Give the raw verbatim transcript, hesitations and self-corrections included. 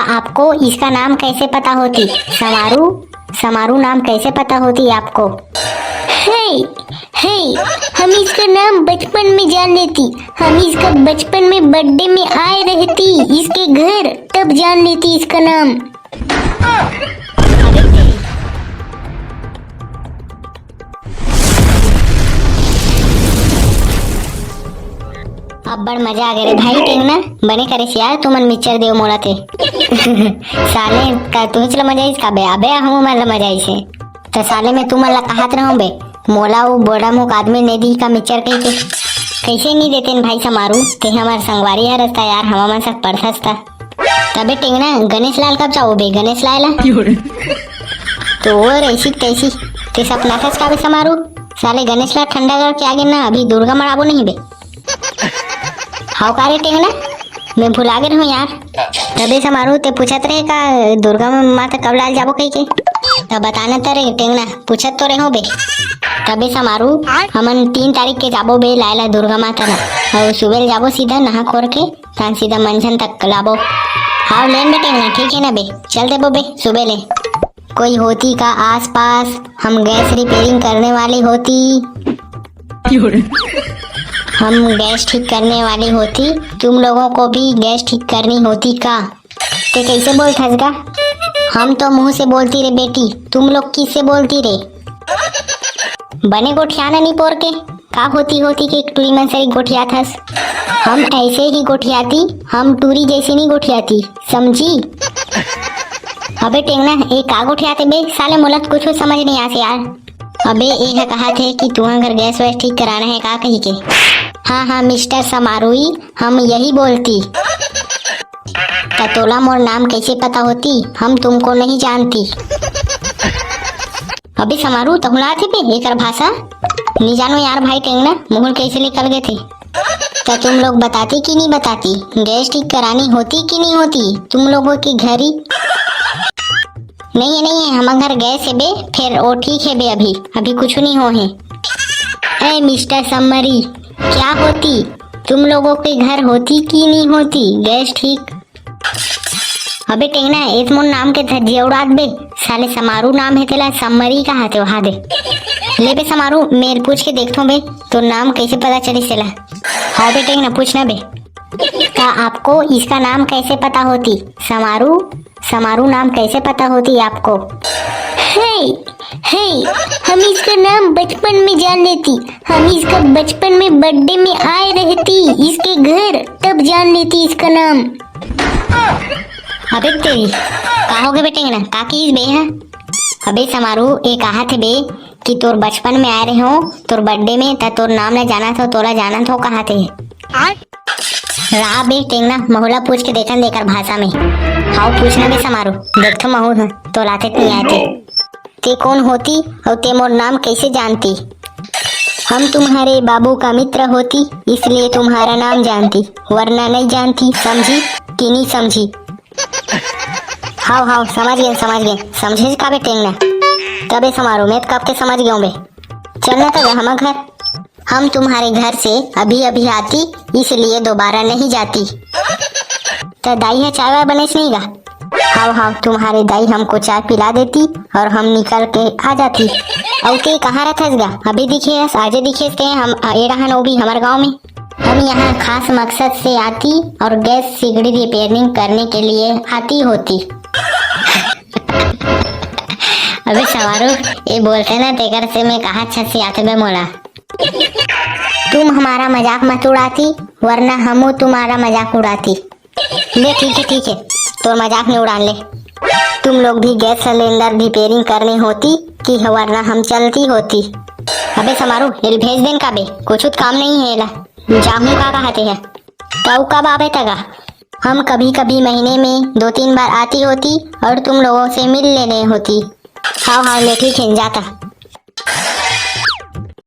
आपको इसका नाम कैसे पता होती? समारू, समारू नाम कैसे पता होती आपको? हे, हे, हम इसका नाम बचपन में जान लेती। हम इसका बचपन में बर्थडे में आए रहती इसके घर, तब जान लेती इसका नाम। अब्बड़ मजा आ गे रे भाई टेंगना, बने करेस यार तुमन मिक्चर देव मोला ते। साले का तुमच ला मजा आइस का बे? अबे हमू मन ला मजा आइस हे। त साले मैं तुमन ला कहत रहूं बे, मोला वो बड़ा मुख आदमी ने दी का मिक्चर कहिके। कैसे नहीं देते न भाई समारू, ते हमार संगवारी हरस ता यार, हमर मन सक पड़थस ता। तबे टेंगना, गणेश लाल कब चाहू बे, गणेश लाल ला? तो वो ऐसी तैसी, ते सपना थस का बे समारू? साले गणेश लाल ठंडा करके आगे ना, अभी दुर्गा मड़ाबो नहीं बे। हाव का रे टेंगना, मैं भुला गे रहूं यार। तबे समारू ते पूछत रहे का दुर्गा माता कब लाल जाबो कहिके? तब बताना त रे टेंगना, पूछत तो रहे बे। तबे समारू हमन तीन तारीख के जाबो बे लाय ला दुर्गा माता ला। अउ सुबेल जाबो सीधा नहा खोर के, तान सीधा मंझन तक लाबो। हाव लेन बे टेंगना, ठीक है ना बे, चल देबो बे सुबेले। कोई होती का आसपास, हम गैस रिपेयरिंग करने वाली होती। हम गैस ठीक करने वाली होती, तुम लोगों को भी गैस ठीक करनी होती का? ते कैसे बोलथस गा? हम तो मुंह से बोलती रे बेटी, तुम लोग किससे बोलती रे? बने गोठियाना नी पोर के, का होती होती के टूरी मन सरी गोठियाथस? हम ऐसे ही गोठियाती, हम टूरी जैसे नहीं गोठियाती, समझी? अबे टेंगना, ए का गोठियाते बे? साले मोला तो कुछ समझ नहीं आसे यार। अबे ए ह कहा थे कि तुहा घर गैस वैस ठीक कराना है का कही के? हाँ हाँ मिस्टर समारोही, हम यही बोलती। त तोला मोर नाम कैसे पता होती? हम तुमको नहीं जानती। अबे समारू, तहुला थे बे एकर भाषा? नी जानो यार भाई टेंगना, मुंह ले कैसे निकल गे थे। त तुम लोग बताती कि नहीं बताती? गैस ठीक करानी होती कि नहीं होती तुम लोगों के घर ही? नहीं है, नहीं है, हमर घर गैस है बे, फिर वो ठीक है बे, अभी, अभी कुछ नहीं हो है। ए मिस्टर सम्मरी, क्या होती? तुम लोगों के घर होती कि नहीं होती गैस ठीक? अबे टेंगना, एत मोर नाम के धज्जिया उड़ात बे। साले समारू नाम है तेला, सम्मरी कहा थे वहा दे। ले बे समारू, मेर पूछ के देखथो बे, तो नाम कैसे पता चली सेला? हाँ बे टेंगना, पूछना बे। का आपको इसका नाम कैसे पता होती? समारू, समारू नाम कैसे पता होती आपको? हे, हे, हम इसका नाम बचपन में जान लेती। हम इसका बचपन में बर्थडे में आए रहती इसके घर, तब जान लेती इसका नाम। अबे तेरी, का हो गए बेटे ना? का की बे है? अबे समारू, ए कहा थे बे कि तोर बचपन में आए रहे हो, तोर बर्थडे में, त तोर नाम ला जाना था, तोला जाना था, कहा थे। रा बे टेंगना, महू ला पूछ के देखन दे एकर भाषा में। हाव पूछना बे समारू, देखथो महू ह, तोला आते नहीं आते। ते कोन होती अउ ते मोर नाम कैसे जानती? हम तुम्हारे बाबू का मित्र होती, इसलिए तुम्हारा नाम जानती, वरना नहीं जानती, समझी कि नहीं समझी? हाव हाव, समझ गए, समझ गए, समझे का बे टेंगना? तबे समारू, मैं तो कब के समझ गया हूँ बे। चलना था बे हमर घर। हम तुम्हारे घर से अभी अभी आती, इसलिए दोबारा नहीं जाती। त दाई है चाय वाय बनेस नहीं गा? हाव हाव, तुम्हारे दाई हमको चाय पिला देती और हम निकल के आ जाती। अउ ते कहाँ रहथस गा? अभी दिखे हस, आजे दिखे हस ते हम ए रहन, वो भी हमर गांव में। हम यहाँ खास मकसद से आती और गैस सिगड़ी रिपेयरिंग करने के लिए आती होती। अबे समारू, ये बोलते ना तेकर से मैं कहा अच्छा से आते बे मोला। तुम हमारा मजाक मत उड़ाती, वरना हमू तुम्हारा मजाक उड़ाती। ले ठीक है, ठीक है, तोर मजाक नहीं उड़ान ले। तुम लोग भी गैस सिलेंडर रिपेयरिंग करनी होती कि वरना हम चलती होती। अबे समारू, एल भेज देन का बे, कुछ काम नहीं है एला। जाहूं का कहते है? तऊ कब आबे तगा? हम कभी कभी महीने में दो तीन बार आती होती और तुम लोगों से मिल लेने होती। हाव हाव ले ठीक है, जाता।